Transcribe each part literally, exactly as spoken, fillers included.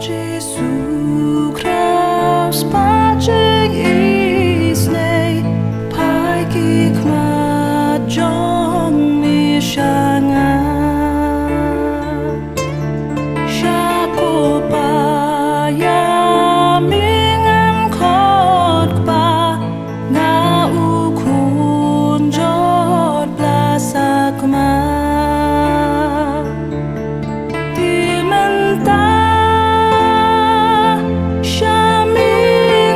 Jisu Khrist, pajing isnei, pai ki khmat jong mi shanga. Shapo pa ya mi ngan khot pa, nga u khun jot bla sakma. Ti mynta sha mi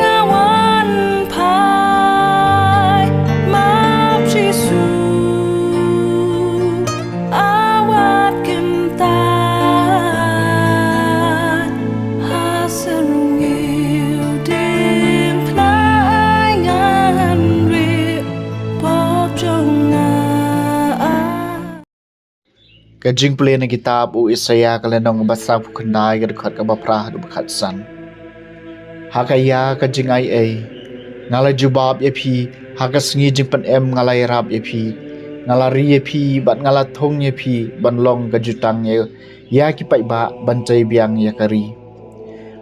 nga wan phai, map Jisu awat kyntait. Ha syrngiew diengphna ai ngan rieh pop jong nga. Ka jingpule na kitab u Isaïah ka lynnong ba sawphew khyndai, ka dkhot kaba phra haduh ba khatsan. Ha ka ïa ka jingaiei nga la jubab ïa phi, ha ka sngi jingpynim nga la ïarap ïa phi. Nga la ri ïa phi bad nga la thung ïa phi ban long ka jutang ïa, ïa ki paidbah, ban tei biang ïa ka ri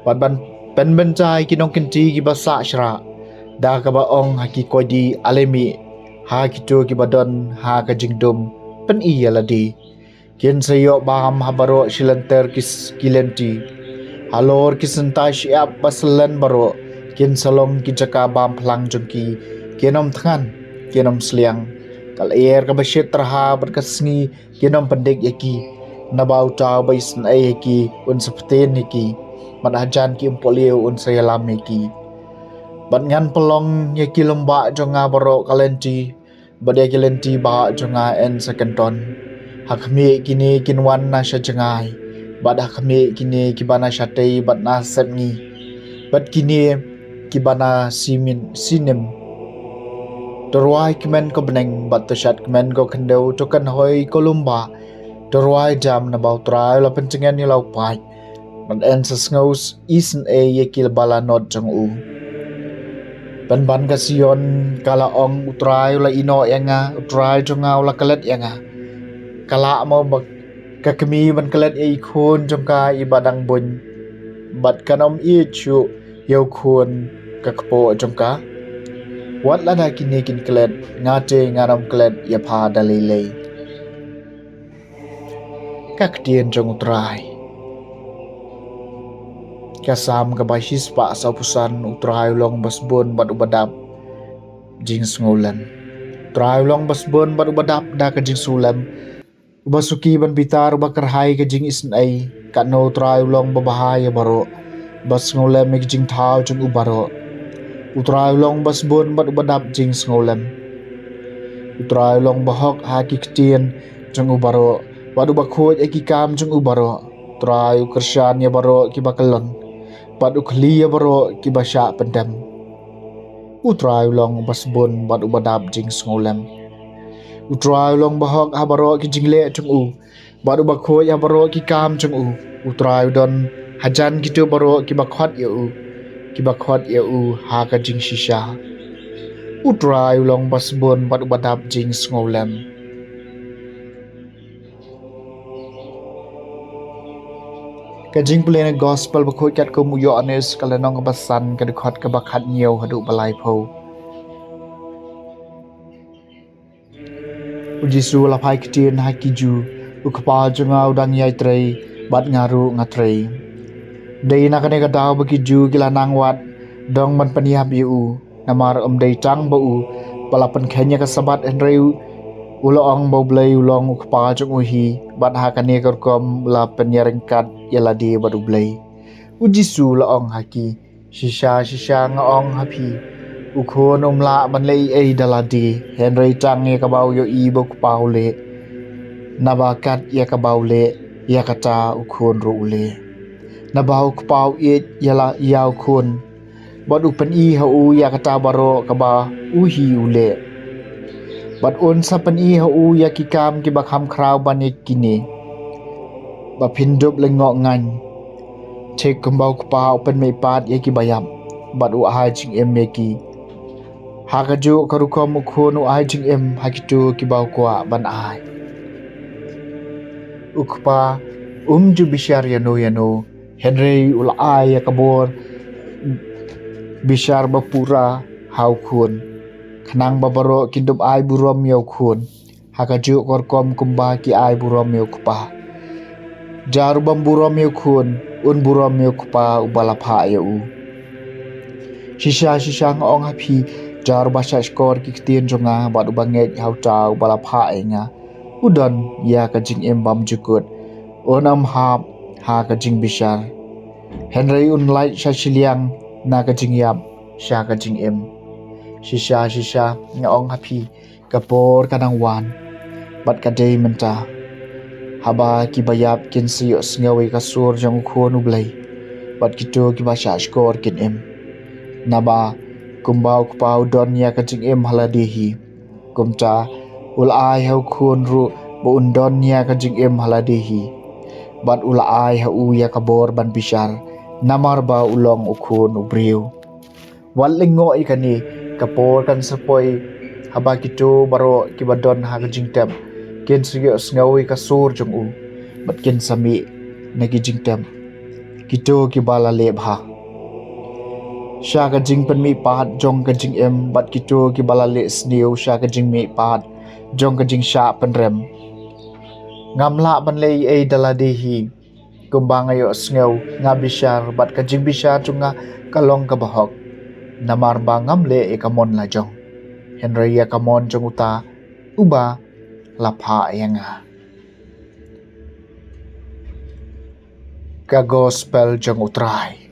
bad ban pynbynta ïa ki nongkynti kiba sah shrah. Da kaba ong ha ki koidi, ale mih, ha kito kiba don ha ka jingdum, pyni ïa lade. Kin sa ïoh bam ha baroh shi lynter ki s-, ki lynti. Halor ki syntai shyiap ba syllien baroh kin sa long ki jaka bam phlang jong ki. Kin ym thngan, kin ym sliang. Ka lyer kaba shit tyrha bad ka sngi kin ym pyndik ïa ki. Naba uta uba isynei ïa ki un sa phtien ïa ki, bad hajan ki umpohliew un sa ïalam ïa ki. Bad ngan pynlong ïa ki lymbah jong nga baroh ka lynti, bad ïa ki lynti bah jong nga yn sa kynton. Ha khmih kine kin wan na sha jngai, bad ha khmih kine kiba na shatei bad na sepngi, bad kine kiba na simin, sinim. To rwai kmen ko bneng bad to shad kmen ko khyndew, to kynhoi ko lymbah, to rwai jam, naba U Trai u la pyntngen ïa la u paid, bad yn sa sngew isynei ïa ki ba la nod jong u. Pynban ka Sion ka la ong, U Trai u la ïehnoh ïa nga, U Trai jong nga u la klet ïa nga. Ka lah mo ba ka kmie ban klet ïa i khun jong ka iba dang buiñ, bad kan ym ïeit shuh ïa u khun ka kpoh jong ka? Wat lada kine kin klet, nga te ngan ym klet ïa pha da lei lei. Ka ktien jong U Trai. Ka Salm kaba shispah sawphew san. U Trai u long ba sbun bad uba dap jingsngewlem. U Trai u long ba sbun bad uba dap da ka jingsngewlem, uba suki ban bitar, uba kyrhai ka jingisynei. Katno U Trai u long ba bha ïa baroh, ba sngewlem ïa ki jingthaw jong u baroh. U Trai u long ba sbun bad uba dap jingsngewlem. U Trai u long ba hok ha ki ktien jong u baroh, bad uba khuid ïa ki kam jong u baroh. U Trai u kyrshan ïa baroh kiba kyllon, bad u khlieh ïa baroh kiba shah pyndem. U Trai u long ba sbun bad uba dap jingsngewlem. U Trai u long ba hok ha baroh ki jingleh jong u, bad uba khuid ha baroh ki kam jong u. U Trai u don hajan kito baroh kiba khot ïa u, kiba khot ïa u ha ka jingshisha. U Trai u long ba sbun bad uba dap jingsngewlem. Ka jingpule na Gospel bakhuid katkum u Ïoannis, ka lynnong kaba san, ka dkhot kaba khathynñiew haduh ba laiphew. U Jisu u la phai ktien ha ki Jiw, U Kpa jong nga u dang ïai trei, bad nga ruh nga trei. Dei na kane ka daw ba ki Jiw ki la nang wad dong ban pynïap ïa u, namar ym dei tang ba u ba la pynkheiñ ïa ka Sabbath, hynrei u la ong ba U Blei u long U Kpa jong u hi, bad ha kane ka rukom u la pynïaryngkat ïa lade bad U Blei. U Jisu u la ong ha ki, Shisha shisha nga ong ha phi, u khun um lah ban leh ei ei da lade, hynrei tang ïa kaba u ïohi ba u kpa u leh. Naba kat ïa kaba u leh, ïa kata u khun ruh u leh. Naba u kpa u ïeit ïa la, ïa u khun, bad u pyni ha u ïa kata baroh kaba u hi u leh. Bad un sa pyni ha u ïa ki kam kiba kham khraw ban ïa kine, ba phin dup lyngngoh ngaiñ. Thik kumba u kpa u pynmihpat ïa kiba ïap, bad u ai jingim ïa ki, ha kajuh ka rukom u khun u ai jingim ha kito kiba u kwah ban ai. U kpa um ju bishar ïano ïano, Hynrei u la ai ïa ka bor bishar bapura ha u khun, khnang ba baroh kin dup ai burom ïa u khun ha kajuh ka rukom kumba ki ai burom ïa u kpa. Jar u bym burom ïa u khun, un burom ïa u kpa uba la phah ïa u. Shisha shisha nga ong ha phi, jar uba shahshkor ki ktien jong nga bad uba ngeit ha uta uba la phah ïa nga, u don ïa ka jingim bymjukut, un ym hap ha ka jingbishar, hynrei un lait sha shiliang na ka jingïap sha ka jingim. Shisha shisha nga ong ha phi, ka por ka dang wan bad ka dei mynta, haba kiba ïap kin sa ïohsngew ïa ka sur jong u Khun u Blei, bad kito kiba shahshkor kin im. Naba kumba u Kpa u don ïa ka jingim ha lade hi, kumta u la ai ha u Khun ruh ba un don ïa ka jingim ha lade hi, bad u la ai ha u ïa ka bor ban bishar, namar ba u long u Khun u briew. Wat lyngngoh ïa kane, ka por kan sa poi haba kito baroh kiba don ha ka jingtep kin sa ïohsngew ïa ka sur jong u, bad kin sa mih na ki jingtep, kito kiba la leh bha sha ka jingpynmihpat jong ka jingim, bad kito kiba la leh sniew sha ka jingmihpat jong ka jingshah pynrem. Ngam lah ban leh ei ei da lade hi. Kumba nga ïohsngew, nga bishar, bad ka jingbishar jong nga ka long kaba hok, namar ba ngam leh ïa ka mon la jong, hynrei ïa ka mon jong uta uba la phah ïa nga. Ka Gospel jong U Trai.